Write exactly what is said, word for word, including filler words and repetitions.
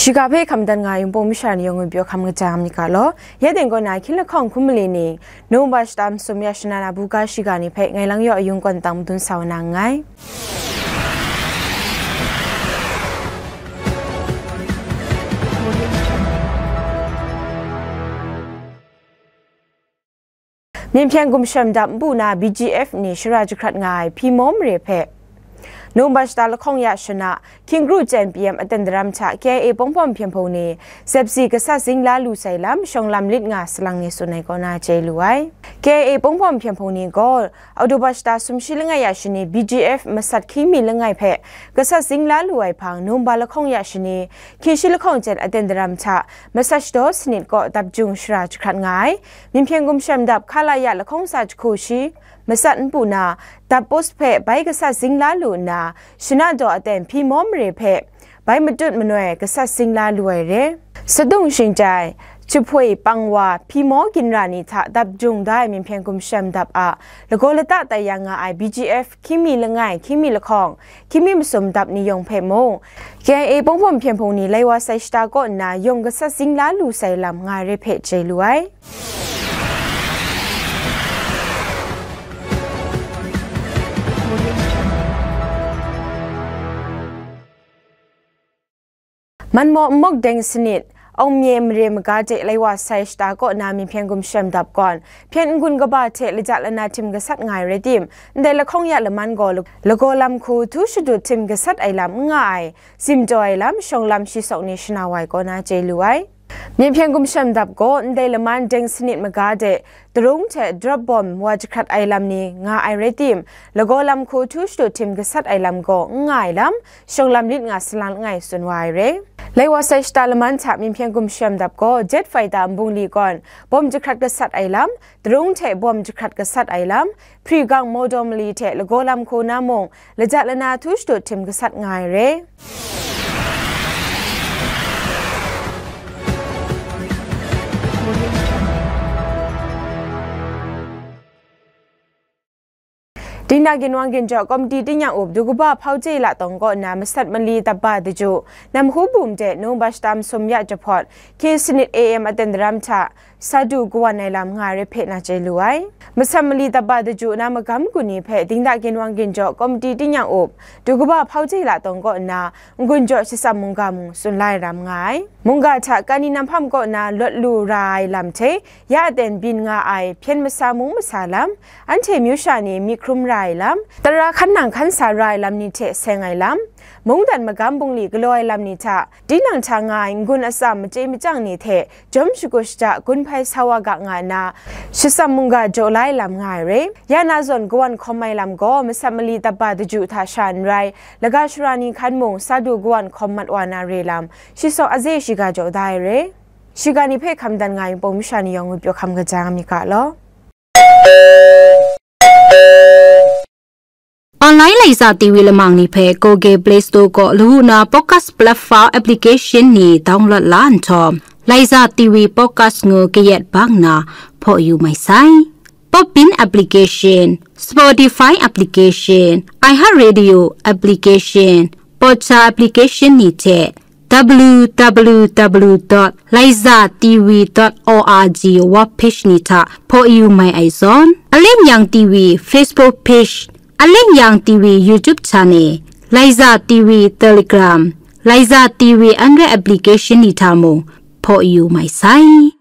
Shiga hpe hkam dan nga ai Wunpawng masha ni yawng ngu pyaw hkam kaja myit ga law, ya deng kaw na hkying lahkawng hkum mali ni, November shata masum ya shana na buga shiga ni hpe ngai lang yaw ayung kawn tang madun sa wa na nngai. Myen hpyen gumshem dap npu na B G F ni shara jahkrat nga ai hpyi maw mare hpe, November shata lahkawng ya shana, Hkying kru chyen P M aten daram hta K I A Pawngpawm Hpyen Hpung ni zepsi gasat zing la lu sai lam shawng lam lit nga salang ni tsun ai kaw na chye lu ai. K I A Pawngpawm Hpyen Hpung ni gaw, October shata sumshi langai ya shani B G F masat hkying mi langai hpe gasat zing la lu ai hpang, November lahkawng ya shani, hkying shi lahkawng chyen aten daram hta masat shadaw sanit kaw dap jung shara jahkrat nga ai. Myen hpyen gumshem dap hkala ya lahkawng tsa jahku shi masat npu na, dap post hpe bai gasat zing la lu nna, shana daw aten hpyi maw mare hpe bai matut manoi gasat zing la lu ai re. Sadung shingtai, Chihpui, Pangwa, Hpyi maw ginra ni hta dap jung da ai myen hpyen gumshem dap a lagaw lata tai ya nga ai B G F hkying mi langai, hkying mi lahkawng, hkying mi masum dap ni yawng hpe mung, K I A Pawngpawm Hpyen Hpung ni lai wa sai shata kaw nna yawng gasat zing la lu sai lam nga ai re hpe chye lu ai. Manmaw nmawk deng sanit, Awngmye mare maga de lai wa sai shata kaw na myen hpyen gumshem dap gawn, hpyen n-gun kaba hte laja lana htim gasat nga ai rai tim, ndai lahkawng ya laman gaw lagaw lam hku htu shadut htim gasat ai lam n nga ai, zimtaw ai lam, shawng lam shi sawk ni shana wa ai kaw na chye lu ai. Myen hpyen gumshem dap gaw, ndai laman deng sanit maga de, darung hte drop bawm wa jahkrat ai lam ni nga ai rai tim, lagaw lam hku htu shadut htim gasat ai lam gaw n nga ai lam, shawng lam lit nga salang langai tsun wa ai re. Lai wa sai shata laman hta myen hpyen gumshem dap gaw, jet fighter nbungli gawn bawm jahkrat gasat ai lam, darung hte bawm jahkrat gasat ai lam, hpri gang mawdaw mali hte lagaw lam hku na mung, laja lana htu shadut htim gasat nga ai re. Dingda ginwang ginjaw komiti tingnyang up du kaba hpau je la tawng kaw nna masat mali daba daju, nam hku bum de November shata masum ya jahpawt, hkying sanit A M aten daram hta, sa du kawan ai lam nga ai re hpe na chye lu ai. Masat mali daba daju na magam gun ni hpe dingda ginwang ginjaw komiti tingnyang up, du kaba hpau je la tawng kaw nna, n-gun jaw shatsam mungga mung tsun la ai ram nga ai. Mungga hta Kani Nanghpam kaw na lawt lu ra ai lam hte, ya aten byin nga ai hpyen masa mung masa lam, anhte myu sha ni myit hkrum ra ai lam, tara hkan nang hkan sa ra ai lam ni hte seng ai lam, mungdan magam bungli galaw ai lam ni hta, tinang hta nga ai n-gun atsam machye machyang ni hte jawm shagu shaja gun hpai sa wa ga nga nna, shatsam mungga jaw la ai lam nga ai re. Ya na zawn kawan hkawm ai lam gaw masat mali daba daju hta sha n rai, laga shara ni hkan mung sa du kawan hkawm mat wa na re lam, shi sawk aze shiga jaw da ai re. Shiga ni hpe hkam dan nga ai Wunpawng masha ni yawng ngu pyaw hkam kaja nga myit ga law. Online Laiza T V lamang ni hpe Google Play Store kaw lawu na podcast platform application ni download la nhtawm, Laiza T V podcast ngu kayat bang na hpaw yu mai sai. Podbean application, Spotify application, iHeartRadio application, Podcha application ni hte W W W dot laiza T V dot org web page ni hta hpaw yu mai ai zawn, Aleng Yang T V Facebook page, Aleng Yang T V YouTube channel, Laiza T V Telegram, Laiza T V Android application ni hta mung hpaw yu mai sai.